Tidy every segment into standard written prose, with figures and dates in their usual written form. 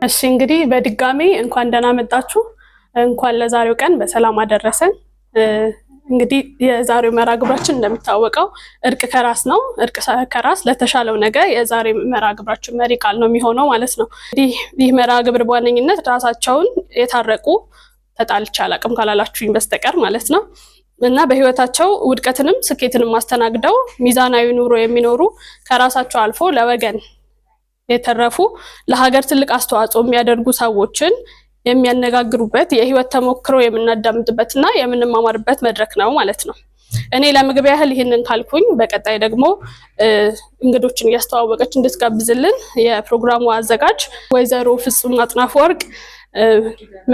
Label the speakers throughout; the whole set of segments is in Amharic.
Speaker 1: እሺ እንግዲህ በድጋሚ እንኳን ደህና መጣችሁ። እንኳን ለዛሬው ቀን በሰላም አደረሰን። እንግዲህ የዛሬው መርሃ ግብራችን እንደሚታወቀው እርቅ ከራስ ነው። እርቅ ከራስ ለተሻለው ነገ የዛሬ መርሃ ግብራችን መሪ ቃል ነው የሚሆነው ማለት ነው። እንግዲህ ይህ መርሃ ግብር በዋነኝነት ራሳቸውን የታረቁ፣ ተጣልቼ አላቅም ካላላችሁኝ በስተቀር ማለት ነው፣ እና በህይወታቸው ውድቀትንም ስኬትንም አስተናግደው ሚዛናዊ ኑሮ የሚኖሩ፣ ከራሳቸው አልፎ ለወገን የተረፉ፣ ለሀገር ትልቅ አስተዋጽኦ የሚያደርጉ ሰዎችን የሚያነጋግሩበት፣ የህይወት ተሞክሮ የምናዳምጥበት እና የምንማማርበት መድረክ ነው ማለት ነው። እኔ ለምግብ ያህል ይህንን ካልኩኝ በቀጣይ ደግሞ እንግዶችን እያስተዋወቀች እንድትጋብዝልን የፕሮግራሙ አዘጋጅ ወይዘሮ ፍጹም አጥናፉ ወርቅ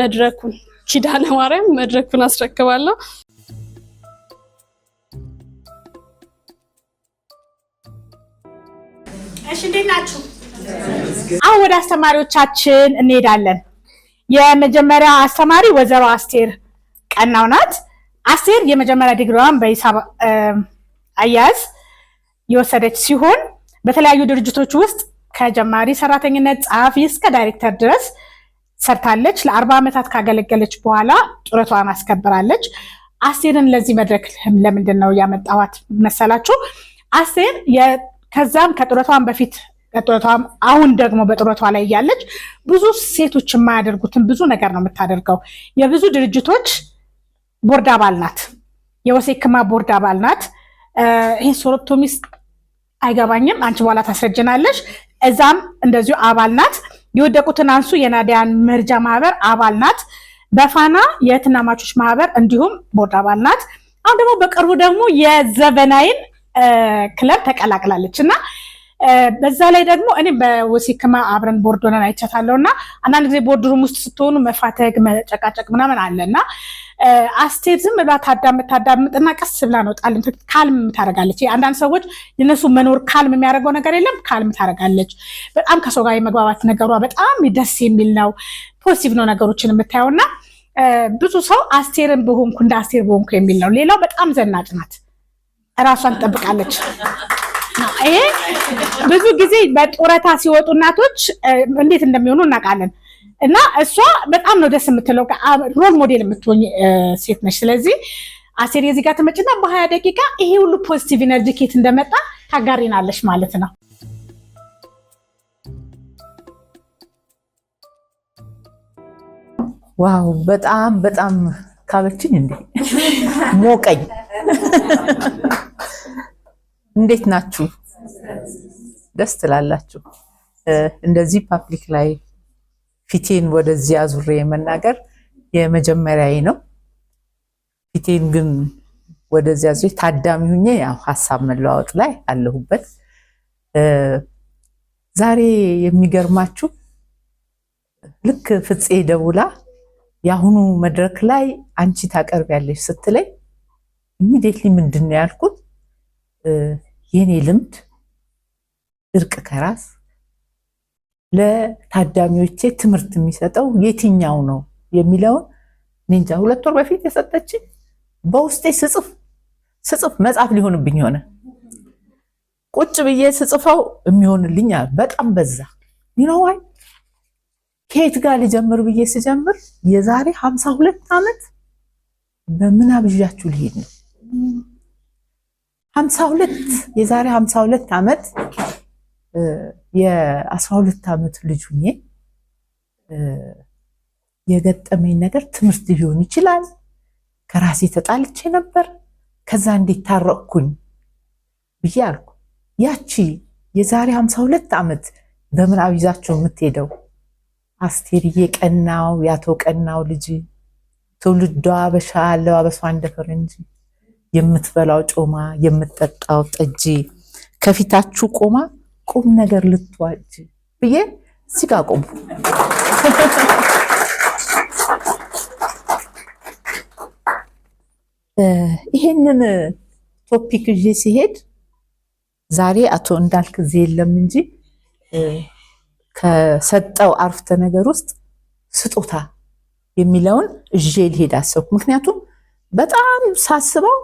Speaker 1: መድረኩን፣ ኪዳነ ማርያም መድረኩን አስረክባለሁ።
Speaker 2: እሺ፣ እንዴት ናችሁ? አሁን ወደ አስተማሪዎቻችን እንሄዳለን። የመጀመሪያ አስተማሪ ወይዘሮ አስቴር ቀናው ናት። አስቴር የመጀመሪያ ዲግሪዋን በሂሳብ አያያዝ የወሰደች ሲሆን በተለያዩ ድርጅቶች ውስጥ ከጀማሪ ሰራተኝነት፣ ጸሐፊ እስከ ዳይሬክተር ድረስ ሰርታለች። ለ40 ዓመታት ካገለገለች በኋላ ጡረቷን አስከብራለች። አስቴርን ለዚህ መድረክ ለምንድን ነው ያመጣኋት መሰላችሁ? አስቴር ከዛም ከጡረቷን በፊት፣ ከጡረቷም፣ አሁን ደግሞ በጡረቷ ላይ እያለች ብዙ ሴቶች የማያደርጉትን ብዙ ነገር ነው የምታደርገው። የብዙ ድርጅቶች ቦርድ አባል ናት። የወሴክማ ቦርድ አባል ናት። ይህ ሶሮፕቶሚስ አይገባኝም፣ አንቺ በኋላ ታስረጅናለሽ። እዛም እንደዚሁ አባል ናት። የወደቁትን አንሱ የናዲያን መርጃ ማህበር አባል ናት። በፋና የእህትማማቾች ማህበር እንዲሁም ቦርድ አባል ናት። አሁን ደግሞ በቅርቡ ደግሞ የዘበናይን ክለብ ተቀላቅላለች እና በዛ ላይ ደግሞ እኔ በወሲክማ አብረን ቦርድ ሆነን አይቻታለሁ። እና አንዳንድ ጊዜ board room ውስጥ ስትሆኑ መፋተግ፣ መጨቃጨቅ ምናምን አለ። እና አስቴር ዝም ብላ ታዳምጥ ታዳምጥና ቀስ ብላ ነው ጣል calm ታደርጋለች። አንዳንድ ሰዎች የነሱ መኖር calm የሚያደርገው ነገር የለም፣ calm ታደርጋለች። በጣም ከሰው ጋር የመግባባት ነገሯ በጣም ደስ የሚል ነው። Positive ነው ነገሮችን የምታየው። እና ብዙ ሰው አስቴርን በሆንኩ፣ እንደ አስቴር በሆንኩ የሚል ነው። ሌላው በጣም ዘናጭ ናት። እራሷን ትጠብቃለች። ይሄ ብዙ ጊዜ በጡረታ ሲወጡ እናቶች እንዴት እንደሚሆኑ እናውቃለን። እና እሷ በጣም ነው ደስ የምትለው፣ role model የምትሆኝ ሴት ነች። ስለዚህ አስቴር የዚህ ጋር ትመጭና በ20 ደቂቃ ይሄ ሁሉ positive energy ከየት እንደመጣ ታጋሪናለች ማለት ነው።
Speaker 3: Wow፣ በጣም በጣም ካበችኝ እንዴ፣ ሞቀኝ። እንዴት ናችሁ? ደስ ትላላችሁ። እንደዚህ public ላይ ፊቴን ወደዚህ አዙሬ መናገር የመጀመሪያዬ ነው። ፊቴን ግን ወደዚህ አዙሬ ታዳሚ ሁኜ ያው ሀሳብ መለዋወጥ ላይ አለሁበት። ዛሬ የሚገርማችሁ ልክ ፍፄ ደውላ የአሁኑ መድረክ ላይ አንቺ ታቀርቢያለሽ ስትለኝ immediately ምንድን ነው ያልኩት? የኔ ልምድ እርቅ ከራስ ለታዳሚዎቼ ትምህርት የሚሰጠው የትኛው ነው የሚለውን እኔ እንጃ፣ 2 ወር በፊት የሰጠችኝ በውስጤ ስጽፍ ስጽፍ መጽሐፍ ሊሆንብኝ ሆነ። ቁጭ ብዬ ስጽፈው የሚሆንልኝ በጣም በዛ። You know why? ከየት ጋር ልጀምር ብዬ ስጀምር የዛሬ 52 ዓመት በምን አብዣችሁ ልሄድ ነው? 52፣ የዛሬ 52 ዓመት የ12 ዓመት ልጅ ሁኜ የገጠመኝ ነገር ትምህርት ሊሆን ይችላል። ከራሴ ተጣልቼ ነበር። ከዛ እንዴት ታረቅኩኝ ብዬ አልኩ። ያቺ የዛሬ 52 ዓመት በምን አብይዛቸው የምትሄደው አስቴርዬ ቀናው፣ ያቶ ቀናው ልጅ፣ ትውልዷ አበሻ፣ አለባበሷ እንደ ፈረንጅ፣ የምትበላው ጮማ የምትጠጣው ጠጅ፣ ከፊታችሁ ቆማ ቁም ነገር ልትዋጅ ብዬ እዚህ ጋር ቆምኩ። ይሄንን topic ይዤ ሲሄድ ዛሬ አቶ እንዳልክ እዚህ የለም እንጂ ከሰጠው አረፍተ ነገር ውስጥ ስጦታ የሚለውን ይዤ ልሄድ አሰብኩ። ምክንያቱም በጣም ሳስበው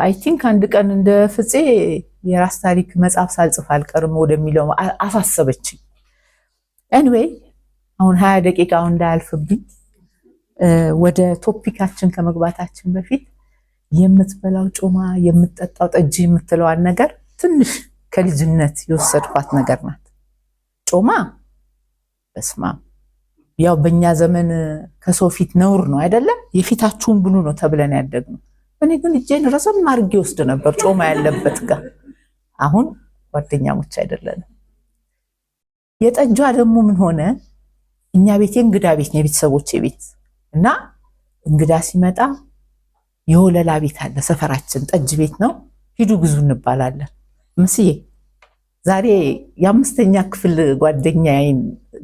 Speaker 3: I think አንድ ቀን እንደ ፍፄ የራስ ታሪክ መጽሐፍ ሳልጽፍ አልቀርም ወደሚለው አሳሰበችኝ። Anyway አሁን 20 ደቂቃው እንዳያልፍብኝ ወደ topic ኣችን ከመግባታችን በፊት የምትበላው ጮማ የምትጠጣው ጠጅ የምትለዋን ነገር ትንሽ ከልጅነት የወሰድኳት ነገር ናት። ጮማ በስማም ያው በእኛ ዘመን ከሰው ፊት ነውር ነው አይደለም? የፊታችሁን ብሉ ነው ተብለን ያደግነው። እኔ ግን እጄን ረዘም አድርጌ ወስድ ነበር ጮማ ያለበት ጋር። አሁን ጓደኛሞች አይደለንም። የጠጇ ደግሞ ምን ሆነ? እኛ ቤቴ እንግዳ ቤት ነው፣ የቤተሰቦቼ ቤት፣ እና እንግዳ ሲመጣ የወለላ ቤት አለ ሰፈራችን፣ ጠጅ ቤት ነው። ሂዱ ግዙ እንባላለን። ምስዬ ዛሬ የአምስተኛ ክፍል ጓደኛዬን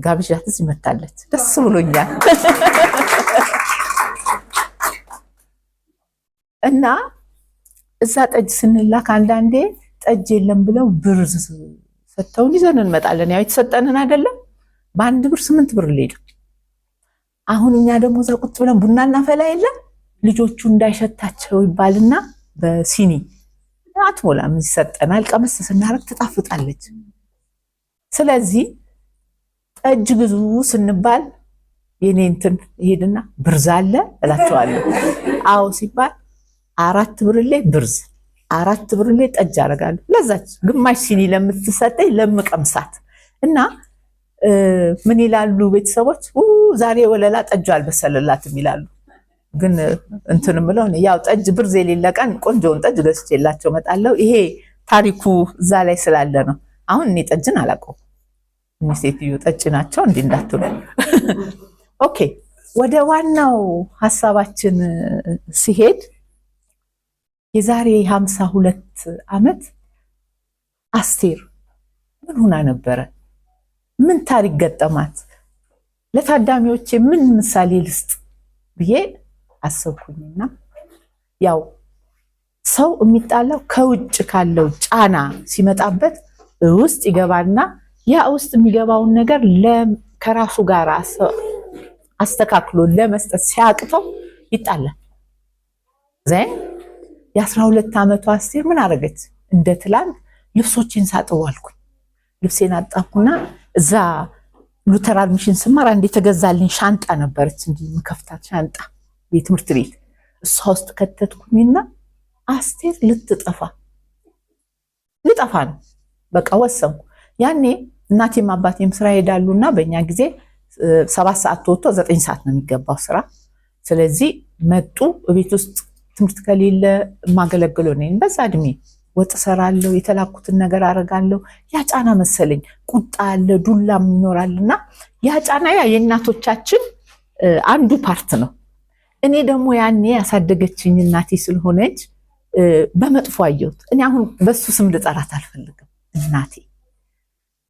Speaker 3: ጋብዣት እዚህ መታለች። ደስ ብሎኛል። እና እዛ ጠጅ ስንላክ አንዳንዴ ጠጅ የለም ብለው ብር ሰጥተውን ይዘን እንመጣለን። ያው የተሰጠንን አይደለም፣ በ1 ብር 8 ብር ሌላ። አሁን እኛ ደግሞ እዛ ቁጭ ብለን ቡና እናፈላ የለም፣ ልጆቹ እንዳይሸታቸው ይባልና በሲኒ አትሞላም ይሰጠናል። ቀመስ ስናደርግ ትጣፍጣለች። ስለዚህ ጠጅ ግዙ ስንባል የኔ እንትን ይሄድና ብርዝ አለ እላቸዋለሁ። አዎ ሲባል 4 ብርሌ ብርዝ፣ 4 ብርሌ ጠጅ አደርጋለሁ። ለዛች ግማሽ ሲኒ ለምትሰጠኝ ለምቀምሳት። እና ምን ይላሉ ቤተሰቦች? ዛሬ ወለላ ጠጁ አልበሰለላትም ይላሉ። ግን እንትን ምለው ያው ጠጅ ብርዝ የሌለ ቀን ቆንጆውን ጠጅ ገዝቼላቸው እመጣለሁ። ይሄ ታሪኩ እዛ ላይ ስላለ ነው። አሁን እኔ ጠጅን አላውቀውም። እኔ ሴትዮ ጠጭ ናቸው እንዲህ እንዳትሉ። Okay፣ ወደ ዋናው ሀሳባችን ሲሄድ የዛሬ 52 ዓመት አስቴር ምን ሆና ነበረ? ምን ታሪክ ገጠማት? ለታዳሚዎቼ ምን ምሳሌ ልስጥ ብዬ አሰብኩኝና ያው ሰው የሚጣላው ከውጭ ካለው ጫና ሲመጣበት ውስጥ ይገባና ያ ውስጥ የሚገባውን ነገር ከራሱ ጋር አስተካክሎ ለመስጠት ሲያቅተው ይጣላል። Then የ12 ዓመቷ አስቴር ምን አደረገች? እንደ ትላንት ልብሶቼን ሳጥብ አልኩኝ። ልብሴን አጣብኩና እዛ Lutheran Mission ስማር አንድ የተገዛልኝ ሻንጣ ነበረች፣ እንዲህ የምከፍታት ሻንጣ የትምህርት ቤት፣ እሷ ውስጥ ከተትኩኝና አስቴር ልትጠፋ ልጠፋ ነው በቃ ወሰንኩ። ያኔ እናቴም አባቴም ስራ ይሄዳሉና በእኛ ጊዜ 7 ሰዓት ተወጥቶ 9 ሰዓት ነው የሚገባው ስራ። ስለዚህ መጡ። ቤት ውስጥ ትምህርት ከሌለ የማገለግለው ነኝ። በዛ እድሜ ወጥ እሰራለሁ፣ የተላኩትን ነገር አደርጋለሁ። ያ ጫና መሰለኝ፣ ቁጣ አለ፣ ዱላም ይኖራል እና ያ ጫና ያ የእናቶቻችን አንዱ part ነው። እኔ ደግሞ ያኔ ያሳደገችኝ እናቴ ስለሆነች በመጥፎ አየሁት። እኔ አሁን በሱ ስም ልጠራት አልፈልግም እናቴ።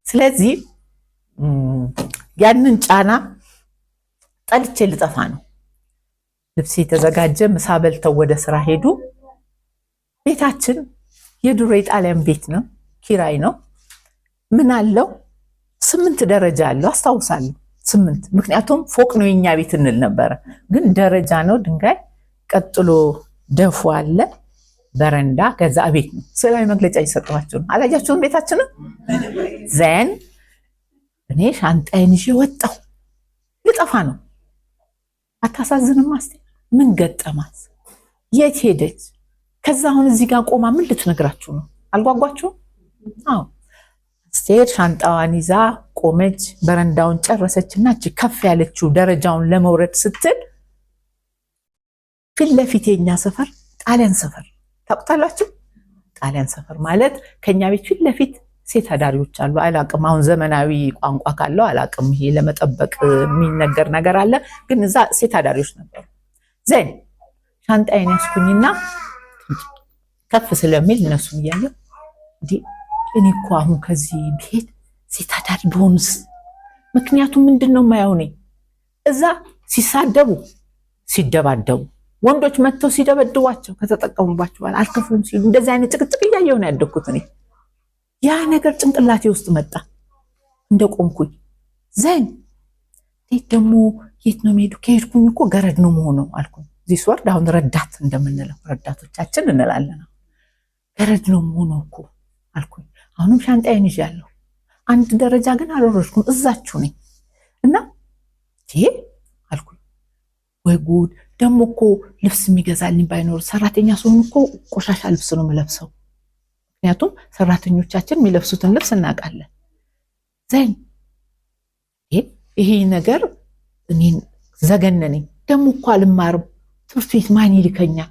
Speaker 3: ስለዚህ ያንን ጫና ጠልቼ ልጠፋ ነው። ልብስ የተዘጋጀ፣ ምሳ በልተው ወደ ስራ ሄዱ። ቤታችን የድሮ የጣሊያን ቤት ነው፣ ኪራይ ነው። ምን አለው? ስምንት ደረጃ አለው፣ አስታውሳለሁ። ስምንት፣ ምክንያቱም ፎቅ ነው የኛ ቤት እንል ነበረ፣ ግን ደረጃ ነው ድንጋይ። ቀጥሎ ደፉ አለ፣ በረንዳ፣ ከዛ ቤት ነው። ስዕላዊ መግለጫ እየሰጠኋቸው ነው። አላያችሁም ቤታችንን? Then እኔ ሻንጣዬን ይዤ ወጣሁ። ልጠፋ ነው። አታሳዝንም አስቴር? ምን ገጠማት? የት ሄደች? ከዛ አሁን እዚህ ጋር ቆማ ምን ልትነግራችሁ ነው? አልጓጓችሁም? አዎ፣ አስቴር ሻንጣዋን ይዛ ቆመች። በረንዳውን ጨረሰችና እቺ ከፍ ያለችው ደረጃውን ለመውረድ ስትል ፊት ለፊት የኛ ሰፈር ጣሊያን ሰፈር ታውቁታላችሁ? ጣሊያን ሰፈር ማለት ከኛ ቤት ፊት ለፊት ሴት አዳሪዎች አሉ። አላቅም፣ አሁን ዘመናዊ ቋንቋ ካለው አላቅም። ይሄ ለመጠበቅ የሚነገር ነገር አለ፣ ግን እዛ ሴት አዳሪዎች ነበሩ። Then ሻንጣዬን ያስኩኝና ከፍ ስለሚል እነሱን እያየሁ እንዲህ እኔ እኮ አሁን ከዚህ ብሄድ ሴት አዳሪ ብሆንስ? ምክንያቱም ምንድን ነው የማየው እኔ እዛ ሲሳደቡ፣ ሲደባደቡ፣ ወንዶች መጥተው ሲደበድቧቸው፣ ከተጠቀሙባቸው በኋላ አልከፍሉም ሲሉ እንደዚህ አይነት ጭቅጭቅ እያየሁ ነው ያደግኩት እኔ። ያ ነገር ጭንቅላቴ ውስጥ መጣ እንደ ቆምኩኝ። Then እንዴት ደግሞ የት ነው የሚሄዱ? ከሄድኩኝ እኮ ገረድ ነው መሆነው አልኩኝ። This word አሁን ረዳት እንደምንለው ረዳቶቻችን እንላለን። ገረድ ነው መሆነው እኮ አልኩኝ። አሁንም ሻንጣዬን ይዣለሁ። አንድ ደረጃ ግን አልወረድኩም፣ እዛችሁ ነኝ እና አልኩኝ። ወይ ጉድ! ደግሞ እኮ ልብስ የሚገዛልኝ ባይኖር ሰራተኛ ስሆን እኮ ቆሻሻ ልብስ ነው የምለብሰው። ምክንያቱም ሰራተኞቻችን የሚለብሱትን ልብስ እናውቃለን። Then ይሄ ነገር እኔን ዘገነነኝ። ደግሞ እኮ አልማርም፣ ትምህርት ቤት ማን ይልከኛል?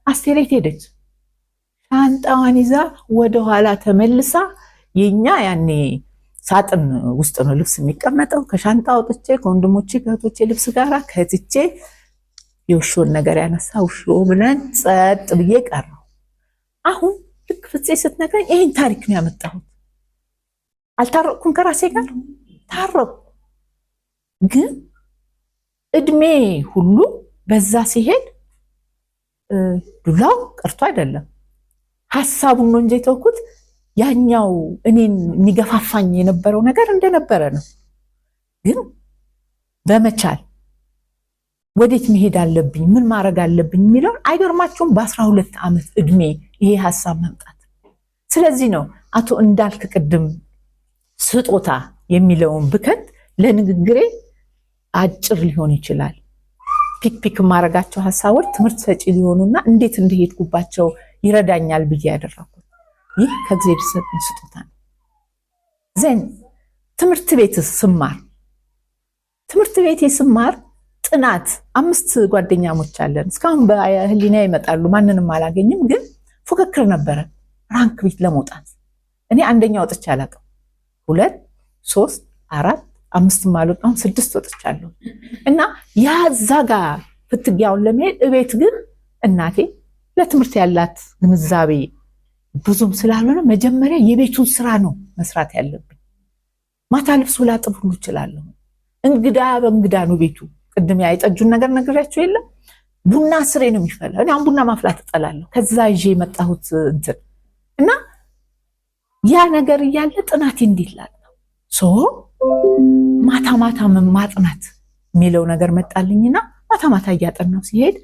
Speaker 3: አስቴር የት ሄደች? ሻንጣዋን ይዛ ወደኋላ ተመልሳ፣ የኛ ያኔ ሳጥን ውስጥ ነው ልብስ የሚቀመጠው። ከሻንጣ አውጥቼ ከወንድሞቼ ከእህቶቼ ልብስ ጋር ከትቼ የውሾን ነገር ያነሳ ውሾ ብለን ጸጥ ብዬ ቀረው። አሁን ልክ ፍፄ ስትነግረኝ ይህን ታሪክ ነው ያመጣሁት። አልታረቅኩም ከራሴ ጋር፣ ታረቅኩ። ግን እድሜ ሁሉ በዛ ሲሄድ ዱላው ቀርቶ አይደለም፣ ሀሳቡን ነው እንጂ የተውኩት፣ ያኛው እኔን የሚገፋፋኝ የነበረው ነገር እንደነበረ ነው። ግን በመቻል ወዴት መሄድ አለብኝ፣ ምን ማድረግ አለብኝ የሚለውን አይገርማችሁም? በ12 ዓመት እድሜ ይሄ ሀሳብ መምጣት። ስለዚህ ነው አቶ እንዳልክ ቅድም ስጦታ የሚለውን ብከት ለንግግሬ አጭር ሊሆን ይችላል። Pick pick የማደርጋቸው ሀሳቦች ትምህርት ሰጪ ሊሆኑና እንዴት እንደሄድኩባቸው ይረዳኛል ብዬ ያደረኩት ይህ ከእግዚአብሔር የተሰጠኝ ስጦታ ነው። Then ትምህርት ቤት ስማር ጥናት አምስት ጓደኛሞች አለን። እስካሁን በህሊና ይመጣሉ፣ ማንንም አላገኝም። ግን ፉክክር ነበረ rank ቤት ለመውጣት። እኔ አንደኛ ወጥቼ አላውቅም። ሁለት፣ ሶስት፣ አራት፣ አምስትም አልወጣሁም፣ ስድስት ወጥቻለሁ። እና ያ እዛ ጋር ፍትጊያውን ለመሄድ እቤት ግን እናቴ ለትምህርት ያላት ግንዛቤ ብዙም ስላልሆነ መጀመሪያ የቤቱን ስራ ነው መስራት ያለብኝ። ማታ ልብስ ላጥብ ሁሉ እችላለሁ። እንግዳ በእንግዳ ነው ቤቱ። ቅድም ያ የጠጁን ነገር ነግሬያቸው የለም፣ ቡና ስሬ ነው የሚፈላ። እኔ አሁን ቡና ማፍላት እጠላለሁ። ከዛ ይዤ የመጣሁት እንትን እና ያ ነገር እያለ ጥናቴ እንዴት ላጥናው? So ማታ ማታ ማጥናት የሚለው ነገር መጣልኝና ማታ ማታ እያጠናው ሲሄድ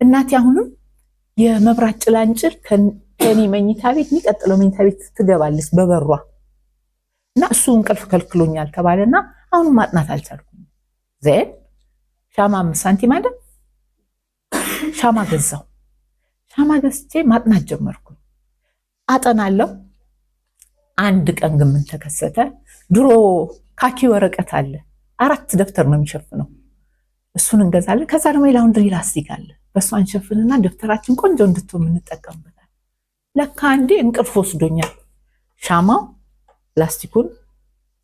Speaker 3: እናቴ አሁንም የመብራት ጭላንጭል ከኔ መኝታ ቤት የሚቀጥለው መኝታ ቤት ትገባለች በበሯ እና እሱ እንቅልፍ ከልክሎኛል ተባለና አሁንም ማጥናት አልቻልኩም። Then ሻማ 5 ሳንቲም አይደል፣ ሻማ ገዛው። ሻማ ገዝቼ ማጥናት ጀመርኩ። አጠናለሁ። አንድ ቀን ግን ምን ተከሰተ? ድሮ ካኪ ወረቀት አለ፣ አራት ደብተር ነው የሚሸፍነው። እሱን እንገዛለን። ከዛ ደግሞ የ laundry ላስቲክ አለ። በእሱ አንሸፍንና ደብተራችን ቆንጆ እንድትሆን የምንጠቀምበታል። ለካ አንዴ እንቅልፍ ወስዶኛል። ሻማው፣ ላስቲኩን፣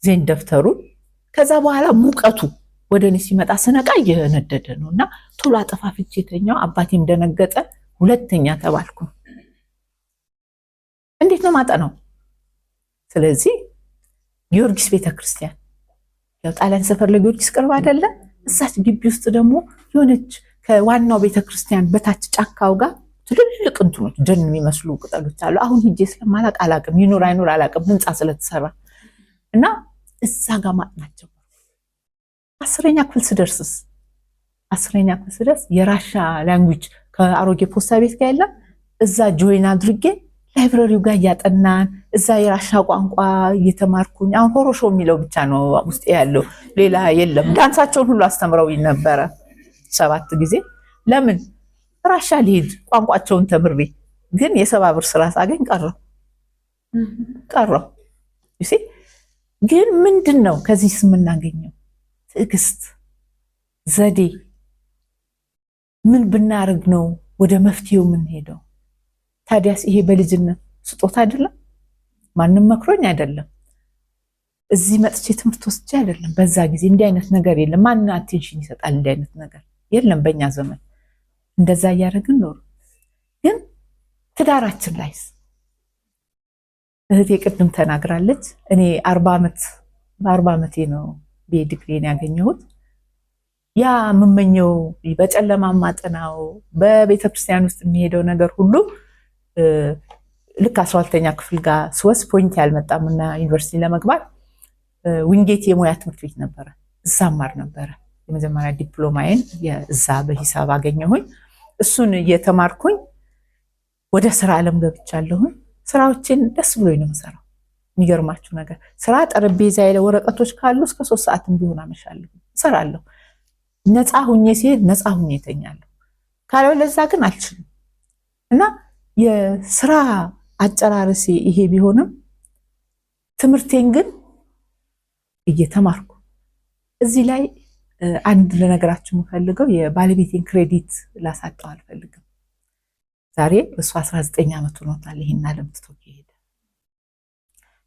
Speaker 3: then ደብተሩን፣ ከዛ በኋላ ሙቀቱ ወደ እኔ ሲመጣ ስነቃ እየነደደ ነው እና ቶሎ አጠፋፍቼ የተኛው። አባቴም ደነገጠ። ሁለተኛ ተባልኩ። እንዴት ነው ማጠናው? ስለዚህ ጊዮርጊስ ቤተክርስቲያን፣ ያው ጣሊያን ሰፈር ለጊዮርጊስ ቅርብ አይደለ? እዛች ግቢ ውስጥ ደግሞ የሆነች ከዋናው ቤተክርስቲያን በታች ጫካው ጋር ትልልቅ እንትኖች ደን የሚመስሉ ቅጠሎች አሉ። አሁን ሂጄ ስለማላቅ አላቅም፣ ይኑር አይኑር አላቅም፣ ህንፃ ስለተሰራ እና እዛ ጋር ማጥናት ጀመርኩ። 10ኛ ክፍል ስደርስ የራሻ language ከአሮጌ ፖስታ ቤት ጋር የለም፣ እዛ join አድርጌ library ው ጋር እያጠናን እዛ የራሻ ቋንቋ እየተማርኩኝ፣ አሁን хорошо የሚለው ብቻ ነው ውስጤ ያለው፣ ሌላ የለም። ዳንሳቸውን ሁሉ አስተምረው ነበረ ሰባት ጊዜ። ለምን ራሻ ልሄድ ቋንቋቸውን ተምሬ፣ ግን የ70 ብር ስራ ሳገኝ ቀረው ቀረው። ግን ምንድን ነው ከዚህ የምናገኘው? ትዕግስት፣ ዘዴ። ምን ብናደርግ ነው ወደ መፍትሄው የምንሄደው? ታዲያስ ይሄ በልጅነት ስጦታ አይደለም? ማንም መክሮኝ አይደለም። እዚህ መጥቼ ትምህርት ወስጄ አይደለም። በዛ ጊዜ እንዲህ አይነት ነገር የለም። ማን attention ይሰጣል? እንዲህ አይነት ነገር የለም በእኛ ዘመን። እንደዛ እያደረግን ኖሩ። ግን ትዳራችን ላይስ? እህቴ ቅድም ተናግራለች። እኔ 40 ዓመት፣ በ40 ዓመቴ ነው ዲግሪን ያገኘሁት። ያ የምመኘው፣ በጨለማ ማጠናው፣ በቤተክርስቲያን ውስጥ የሚሄደው ነገር ሁሉ ልክ 12ኛ ክፍል ጋር ስወስ point ያልመጣም እና ዩኒቨርሲቲ ለመግባት ዊንጌት የሙያ ትምህርት ቤት ነበረ። እዛ እማር ነበረ። የመጀመሪያ ዲፕሎማዬን እዛ በሂሳብ አገኘሁኝ። እሱን እየተማርኩኝ ወደ ስራ ዓለም ገብቻለሁኝ። ስራዎችን ደስ ብሎኝ ነው የምሰራው። የሚገርማችሁ ነገር ስራ ጠረጴዛ ላይ ወረቀቶች ካሉ እስከ 3 ሰዓትም ቢሆን አመሻለሁ፣ እሰራለሁ። ነፃ ሁኜ ሲሄድ ነፃ ሁኜ እተኛለሁ። ካለበለዚያ ግን አልችልም። እና የስራ አጨራረሴ ይሄ ቢሆንም ትምህርቴን ግን እየተማርኩ፣ እዚህ ላይ አንድ ልነግራችሁ የምፈልገው የባለቤቴን credit ላሳጣው አልፈልግም። ዛሬ እሱ 19 ዓመት ሆኖታል ይሄን ዓለም ትቶ ከሄደ።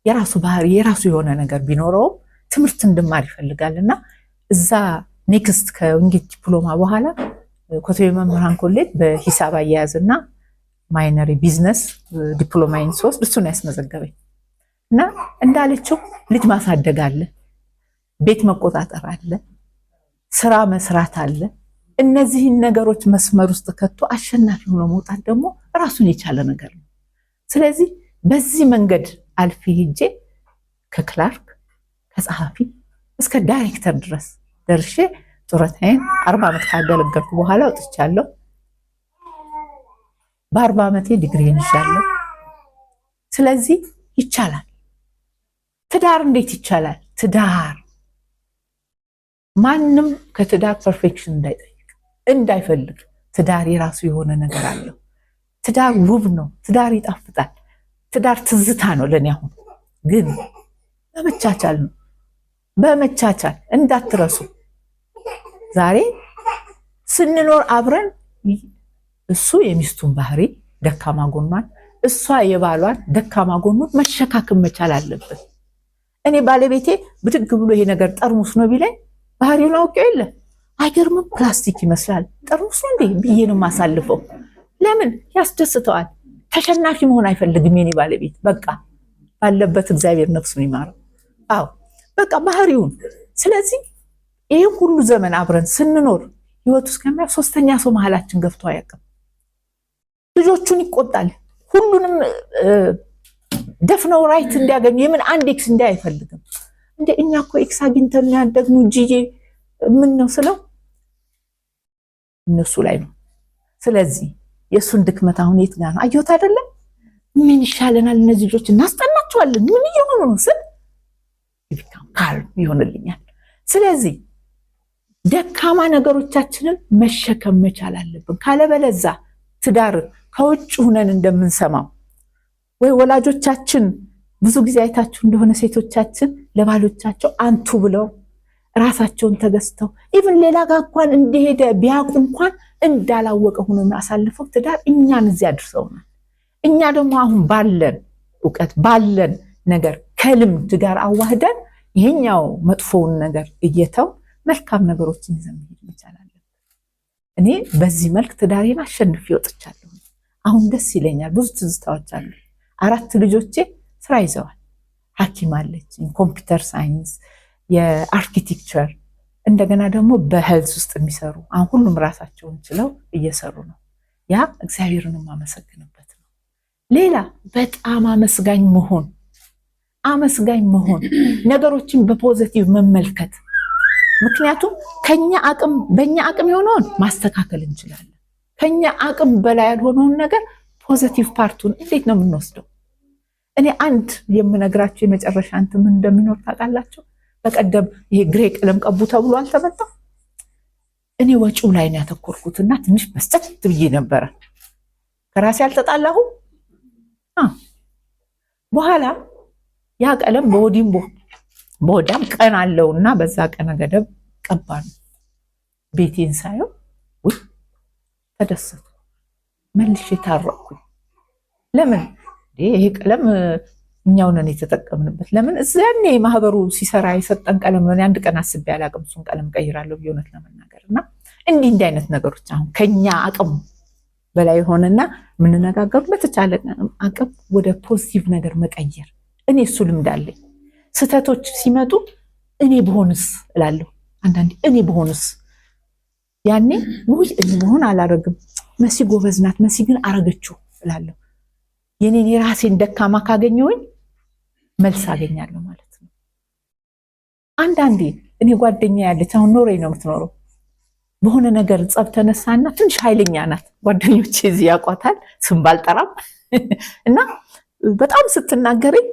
Speaker 3: የራሱ ባህሪ የራሱ የሆነ ነገር ቢኖረውም ትምህርት እንድማር ይፈልጋል እና እዛ next ከዊንጌት ዲፕሎማ በኋላ ኮተቤ መምህራን ኮሌጅ በሂሳብ አያያዝ እና minor business ዲፕሎማዬን ስወስድ እሱን ያስመዘገበኝ። እና እንዳለችው ልጅ ማሳደግ አለ፣ ቤት መቆጣጠር አለ፣ ስራ መስራት አለ። እነዚህን ነገሮች መስመር ውስጥ ከቶ አሸናፊ ሆኖ መውጣት ደግሞ ራሱን የቻለ ነገር ነው። ስለዚህ በዚህ መንገድ አልፌ ሄጄ ከ clerk፣ ከጸሐፊ እስከ ዳይሬክተር ድረስ ደርሼ ጡረታዬን 40 ዓመት ካገለገልኩ በኋላ ወጥቻለሁ። በ40 ዓመቴ ዲግሪን ይዣለሁ። ስለዚህ ይቻላል። ትዳር እንዴት ይቻላል? ትዳር ማንም ከትዳር perfection እንዳይጠይቅ፣ እንዳይፈልግ። ትዳር የራሱ የሆነ ነገር አለው። ትዳር ውብ ነው። ትዳር ይጣፍጣል። ትዳር ትዝታ ነው ለእኔ። አሁን ግን በመቻቻል ነው፣ በመቻቻል እንዳትረሱ። ዛሬ ስንኖር አብረን እሱ የሚስቱን ባህሪ ደካማ ጎኗን፣ እሷ የባሏን ደካማ ጎኑን መሸካከም መቻል አለብን። እኔ ባለቤቴ ብድግ ብሎ ይሄ ነገር ጠርሙስ ነው ቢለኝ ባህሪውን አውቄው የለ፣ አይገርምም፣ ፕላስቲክ ይመስላል፣ ጠርሙስ ነው እንዴ ብዬ ነው የማሳልፈው። ለምን ያስደስተዋል። ተሸናፊ መሆን አይፈልግም የኔ ባለቤት። በቃ ባለበት እግዚአብሔር ነፍሱን ይማረው። አዎ፣ በቃ ባህሪውን። ስለዚህ ይህ ሁሉ ዘመን አብረን ስንኖር ህይወቱ እስከሚያ ሶስተኛ ሰው መሀላችን ገብቶ አያውቅም። ልጆቹን ይቆጣል። ሁሉንም ደፍነው right እንዲያገኙ፣ የምን አንድ X እንዲያ አይፈልግም። እንደ እኛ እኮ X አግኝተን ያደግነው ጂዬ ምን ነው ስለው እነሱ ላይ ነው። ስለዚህ የእሱን ድክመት አሁን የት ጋር ነው አየሁት አይደለም? ምን ይሻለናል? እነዚህ ልጆች እናስጠናቸዋለን። ምን እየሆኑ ነው ስል calm ይሆንልኛል። ስለዚህ ደካማ ነገሮቻችንን መሸከም መቻል አለብን። ካለበለዛ ትዳር ከውጭ ሁነን እንደምንሰማው ወይ ወላጆቻችን፣ ብዙ ጊዜ አይታችሁ እንደሆነ ሴቶቻችን ለባሎቻቸው አንቱ ብለው ራሳቸውን ተገዝተው even ሌላ ጋር እንኳን እንደሄደ ቢያውቁ እንኳን እንዳላወቀ ሆኖ አሳልፈው ትዳር እኛን እዚያ አድርሰውናል። እኛ ደግሞ አሁን ባለን እውቀት፣ ባለን ነገር ከልምድ ጋር አዋህደን ይሄኛው መጥፎውን ነገር እየተው መልካም ነገሮችን ይዘን መሄድ መቻል አለብን። እኔ በዚህ መልክ ትዳሬን አሸንፌ ወጥቻለሁ። አሁን ደስ ይለኛል። ብዙ ትዝታዎች አሉ። አራት ልጆቼ ስራ ይዘዋል። ሐኪም አለችኝ፣ computer science፣ የ architecture፣ እንደገና ደግሞ በ health ውስጥ የሚሰሩ፣ አሁን ሁሉም ራሳቸውን ችለው እየሰሩ ነው። ያ እግዚአብሔርን የማመሰግንበት ነው። ሌላ በጣም አመስጋኝ መሆን፣ አመስጋኝ መሆን፣ ነገሮችን በ positive መመልከት። ምክንያቱም ከኛ አቅም በእኛ አቅም የሆነውን ማስተካከል እንችላለን። ከኛ አቅም በላይ ያልሆነውን ነገር positive part ኡን እንዴት ነው የምንወስደው? እኔ አንድ የምነግራችሁ የመጨረሻ እንትን ምን እንደሚኖር ታውቃላችሁ? በቀደም ይሄ gray ቀለም ቀቡ ተብሎ አልተመጣም። እኔ ወጪው ላይ ነው ያተኮርኩትና ትንሽ በስጨት ብዬ ነበረ። ከራሴ አልተጣላሁም። በኋላ ያ ቀለም በወዲም በወዲያም ቀን አለውና በዛ ቀነ ገደብ ቀባ ነው። ቤቴን ሳየው ውይ ተደሰቱ። መልሼ ታረቅኩኝ። ለምን ይሄ ቀለም እኛው ነን የተጠቀምንበት። ለምን እዚያኔ ማህበሩ ሲሰራ የሰጠን ቀለም ነው። አንድ ቀን አስቤ አላቅም እሱን ቀለም ቀይራለሁ ብዬ እውነት ለመናገር። እና እንዲህ እንዲህ አይነት ነገሮች አሁን ከኛ አቅም በላይ የሆነና የምንነጋገሩ በተቻለ አቅም ወደ positive ነገር መቀየር። እኔ እሱ ልምድ አለኝ። ስህተቶች ሲመጡ እኔ ብሆንስ እላለሁ። አንዳንዴ እኔ ብሆንስ፣ ያኔ ውይ እኔ ብሆን አላረግም፣ መሲ ጎበዝ ናት፣ መሲ ግን አረገችው እላለሁ። የኔን የራሴን ደካማ ካገኘሁኝ መልስ አገኛለሁ ማለት ነው። አንዳንዴ እኔ ጓደኛ ያለች አሁን ኖሬ ነው የምትኖረው። በሆነ ነገር ጸብ ተነሳና ትንሽ ኃይለኛ ናት። ጓደኞቼ እዚህ ያውቋታል፣ ስም ባልጠራም፣ እና በጣም ስትናገረኝ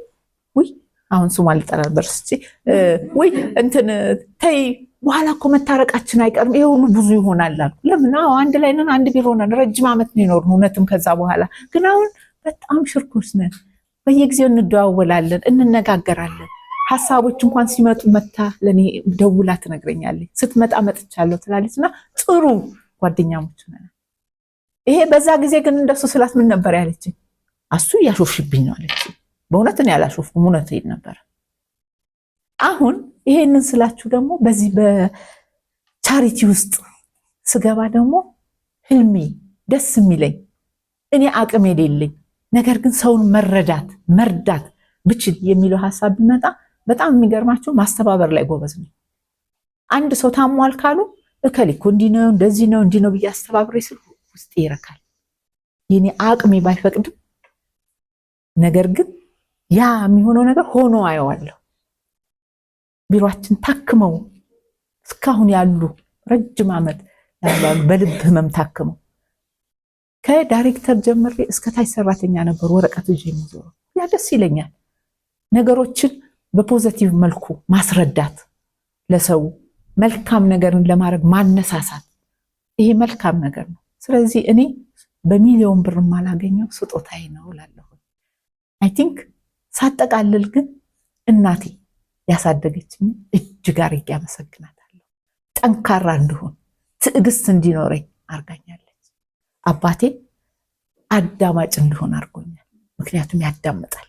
Speaker 3: ውይ አሁን ስሟን ልጠራ ነበር ስቼ ወይ እንትን ተይ፣ በኋላ እኮ መታረቃችን አይቀርም፣ ይሄ ሁሉ ብዙ ይሆናል አልኩ። ለምን? አዎ አንድ ላይ ነን፣ አንድ ቢሮ ነን፣ ረጅም ዓመት ነው የኖርነው። እውነትም ከዛ በኋላ ግን አሁን በጣም ሽርኮች ነን። በየጊዜው እንደዋወላለን፣ እንነጋገራለን። ሀሳቦች እንኳን ሲመጡ መታ ለእኔ ደውላ ትነግረኛለች። ስትመጣ መጥቻለሁ ትላለች እና ጥሩ ጓደኛሞች ነን። ይሄ በዛ ጊዜ ግን እንደሱ ስላት ምን ነበር ያለችኝ? አሱ እያሾፍሽብኝ ነው አለችኝ። በእውነት እኔ አላሾፍኩም፣ እውነት ነበር። አሁን ይሄንን ስላችሁ ደግሞ በዚህ በ charity ውስጥ ስገባ ደግሞ ህልሜ ደስ የሚለኝ እኔ አቅም የሌለኝ ነገር ግን ሰውን መረዳት መርዳት ብችል የሚለው ሀሳብ ቢመጣ በጣም የሚገርማቸው ማስተባበር ላይ ጎበዝ ነኝ። አንድ ሰው ታሟል ካሉ እከሌ እኮ እንዲህ ነው እንደዚህ ነው እንዲህ ነው ብዬ አስተባብሬ ስል ውስጤ ይረካል። የኔ አቅሜ ባይፈቅድም ነገር ግን ያ የሚሆነው ነገር ሆኖ አየዋለሁ። ቢሮአችን ታክመው እስካሁን ያሉ ረጅም ዓመት ያሉ በልብ ህመም ታክመው ከዳይሬክተር ጀምሬ እስከ ታች ሰራተኛ ነበር ወረቀት ይዤ የሚዞረው። ያ ደስ ይለኛል። ነገሮችን በ positive መልኩ ማስረዳት፣ ለሰው መልካም ነገርን ለማድረግ ማነሳሳት፣ ይሄ መልካም ነገር ነው። ስለዚህ እኔ በሚሊዮን ብር የማላገኘው ስጦታዬ ነው እላለሁ። I think ሳጠቃልል ግን እናቴ ያሳደገችኝ እጅግ አድርጌ አመሰግናታለሁ። ጠንካራ እንድሆን ትዕግስት እንዲኖረኝ አድርጋኛለች። አባቴ አዳማጭ እንድሆን አድርጎኛል። ምክንያቱም ያዳምጣል።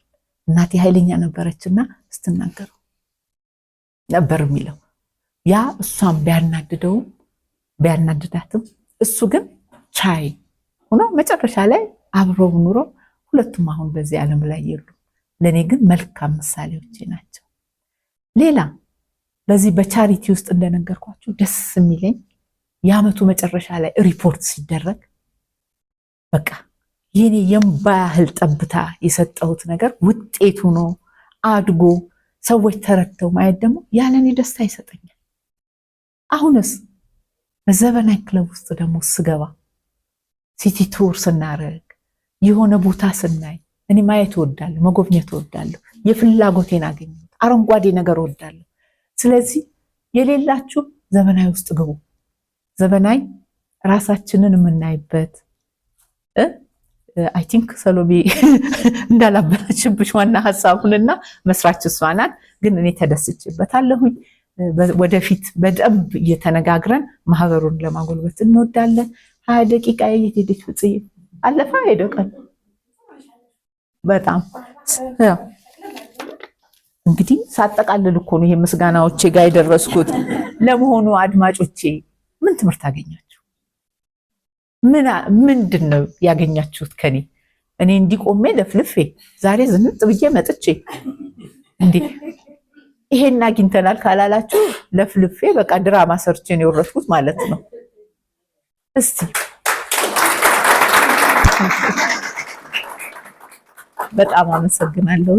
Speaker 3: እናቴ ኃይለኛ ነበረችና ስትናገረው ነበር የሚለው ያ እሷም ቢያናድደውም ቢያናድዳትም እሱ ግን ቻይ ሆኖ መጨረሻ ላይ አብረው ኑሮ ሁለቱም አሁን በዚህ ዓለም ላይ የሉም። ለእኔ ግን መልካም ምሳሌዎቼ ናቸው። ሌላ በዚህ በ charity ውስጥ እንደነገርኳችሁ ደስ የሚለኝ የዓመቱ መጨረሻ ላይ ሪፖርት ሲደረግ በቃ የኔ የእምባ ያህል ጠብታ የሰጠሁት ነገር ውጤት ሆኖ አድጎ ሰዎች ተረድተው ማየት ደግሞ ያለኔ ደስታ ይሰጠኛል። አሁንስ በዘበናይ ክለብ ውስጥ ደግሞ ስገባ city tour ስናረግ የሆነ ቦታ ስናይ እኔ ማየት እወዳለሁ፣ መጎብኘት እወዳለሁ። የፍላጎቴን አገኘሁት። አረንጓዴ ነገር እወዳለሁ። ስለዚህ የሌላችሁ ዘበናይ ውስጥ ግቡ። ዘበናይ ራሳችንን የምናይበት I think ሰሎሜ እንዳላበላሽብሽ ዋና ሀሳቡንና መስራች እሷ ናት። ግን እኔ ተደስቼበታለሁኝ። ወደፊት በደንብ እየተነጋግረን ማህበሩን ለማጎልበት እንወዳለን። 20 ደቂቃ የት ሄደች ፍጽዬ? አለፈ ሄደ ቀን በጣም እንግዲህ ሳጠቃልል እኮ ነው ይሄ ምስጋናዎቼ ጋር የደረስኩት። ለመሆኑ አድማጮቼ ምን ትምህርት አገኛችሁ? ምንድን ነው ያገኛችሁት ከኔ? እኔ እንዲቆሜ ለፍልፌ ዛሬ ዝንጥ ብዬ መጥቼ እንዴ ይሄን አግኝተናል ካላላችሁ ለፍልፌ በቃ ድራማ ሰርቼ ነው የወረድኩት ማለት ነው። እስቲ በጣም አመሰግናለሁ።